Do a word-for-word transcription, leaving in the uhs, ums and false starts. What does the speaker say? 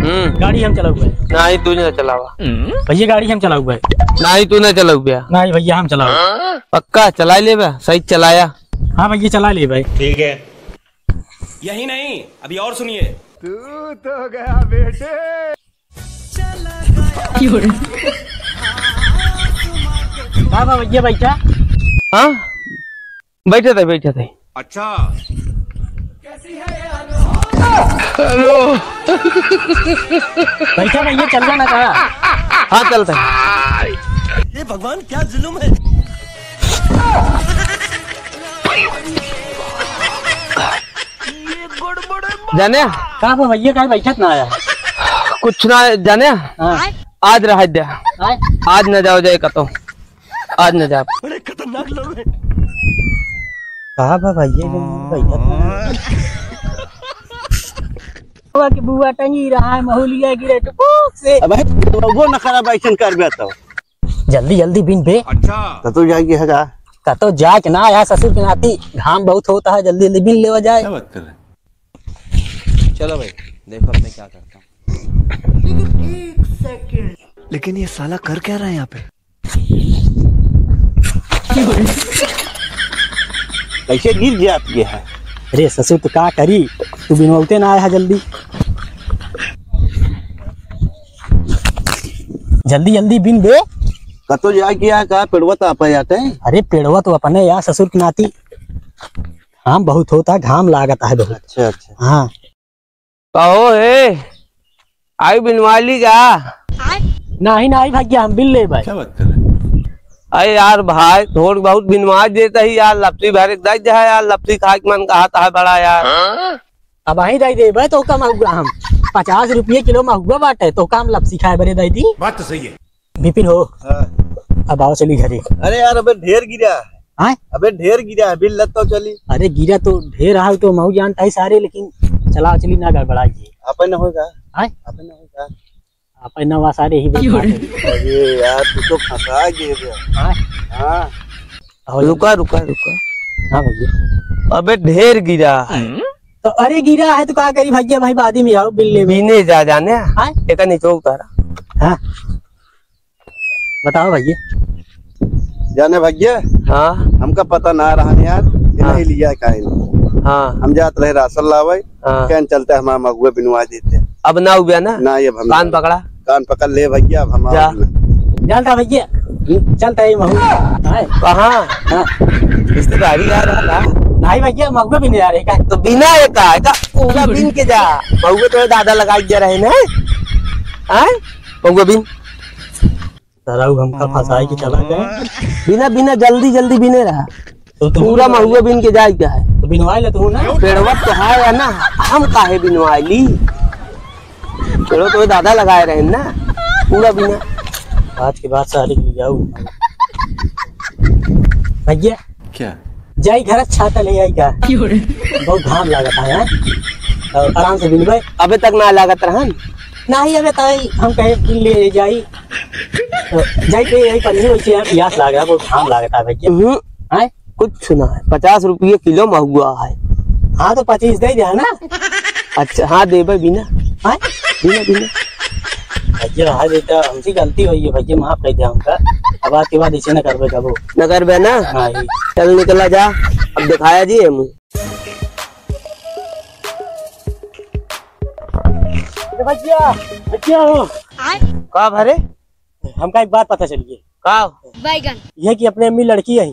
हम्म। गाड़ी हम चलाऊ भाई। नाही, तू ना चलावा। भैया, गाड़ी हम चलाऊ भाई। नाही, तू ना चलाऊ भैया। नाही भैया, हम चलाऊ। पक्का चला ले बे, सही चलाया। हाँ भैया, चला ले भाई। ठीक है, यही नहीं, अभी और सुनिए। तू तो गया बेटे। का बा भैया, बैठा। हाँ, बैठे थे, बैठे थे। अच्छा। हेलो। बैठा भैया, चल जाना का? हाँ, चलते हैं। ये भगवान, क्या जुल्म है। जाने? का बा भैया, काहे बैठत ना आया? कुछ ना जाने? हाँ। आज रहा दे। हाँ? आज न जाओ जाए कतो। आज न जाओ। बड़े खतरनाक लोग हैं। का बा भैया, बैठत ना आया? बुआ के बुआ टंगी रहा है, महुलिया गिरे टुपुक से। अबे, वो नखरा बैठन कर बे तो। जल्दी जल्दी बिन बे। अच्छा। कतो जाए के है का? कतो जाए के ना यार, ससुर के नाती घाम बहुत होता है, जल्दी जल्दी बिन लेवा जाए। क्या बात कर रहे हैं? चलो भाई, देखो अब मैं क्या करता हूँ। लेकिन ये साला कर क्या रहा है यहाँ पे? कैसे गिर जात ये है? अरे ससुर, तो का करी, तू बिनवते ना आया है जल्दी। जल्दी जल्दी बिन बे। कतो जाए के यहाँ का पेड़वा तो आप जाते हैं? अरे पेड़वा तो अपने यार ससुर के नाती। घाम बहुत होता, घाम लागत है बहुत। अच्छा, अच्छा। हाँ। कहो हे, आई बिनवाली का? नाही, नाही भैया, हम बिन लेबे। क्या बात कर रहे हैं? अरे यार भाई, थोड़ बहुत बिनवा देता ही यार, लपसी भर एक दे दे यार, लपसी खाए के मन कहत है बड़ा यार। अबहीं दे देबे तो कम हुआ हम। पचास रुपये किलो महुआ बाटे, तो कम लपसी खाए बरे दे दी। बात तो सही है। विपिन हो। हाँ। अब आओ चली घरे। अरे यार, अबे ढेर गिरा है। हाँ? अबे ढेर गिरा है, बिन लत तो चली। अरे गिरा तो ढेर रहा तो महू जानता है सारे, लेकिन चला चली ना गड़बड़ाइए। आपे न होगा। हाँ? आपे न होगा। आपे न हुआ सारे ही बात है। अरे यार, तू तो फंसा गए बे। हाँ? हाँ। रुका, रुका, रुका। हाँ भैया। अबे ढेर गिरा है। तो अरे गिरा है तो का करी भैया, भाई बाद में आओ बिन ले। बिने जा जाने। हाँ? एका निचोड़ उतारा। हाँ। बताओ भैया। जाने भैया, हाँ। हमका पता ना रहा यार, हाँ। नहीं लिया का इनको। हाँ। हम जात रहे राशन लावे, हाँ। कहन चलते हमारा महुआ बिनवा देते। अब ना हुआ ना? ना, ये अब हम कान पकड़ा। कान पकड़ ले भैया, अब हम जा। आओ ना। जानता भैया, चलता है महुआ। हाँ। कहाँ? हाँ। रिश्तेदारी आ रहा था। नहीं भैया, महुआ बिने आ रहे का? तो बिना ये का, का पूरा बिन के जा। महुआ तो दादा लगा के रहे ना। हाँ? महुआ बिन। सरऊ हमका फंसाए के चला गए। बिना, बिना, जल्दी, जल्दी बिने रहा। तो तुम पूरा बिनवा महुआ ले। बिन के जाए क्या है? तो बिनवा ले तू ना। पेड़वा तो है या ना, हम काहे बिनवा ली? पेड़वा तो दादा लगाए रहे ना, पूरा बिना। आज के बाद सारी की जाऊ। भैया। क्या? जाई घर छाता ले आई का? क्यों रे? बहुत घाम लागत है, हैं? और आराम से बिनबे। अबे तक ना लागत रहन। नाही, अबे ताई, हम कहे बिन ले जाई। तो जाई पे यही पर नहीं, वैसे यार प्यास लाग रहा, बहुत घाम लागत है भैया। हम्म। हैं? कुछ ना है, पचास रुपये किलो महुआ है। हाँ, तो पच्चीस दे दिया ना। अच्छा, हाँ, देबे बिना। हाँ? बिना, बिना। भैया, हाँ बेटा, हमसे गलती हुई है भैया, माफ कर दे हमका। अब आज के बाद ऐसे न करबे कबो। न करबे ना? हाँ, ये। चल निकला जा, अब दिखाया जी है मुँह। अरे भैया, भैया हो। का भरे? हमका एक बात पता चल गई। का? बैगन। यह कि अपने अम्मी लड़की है।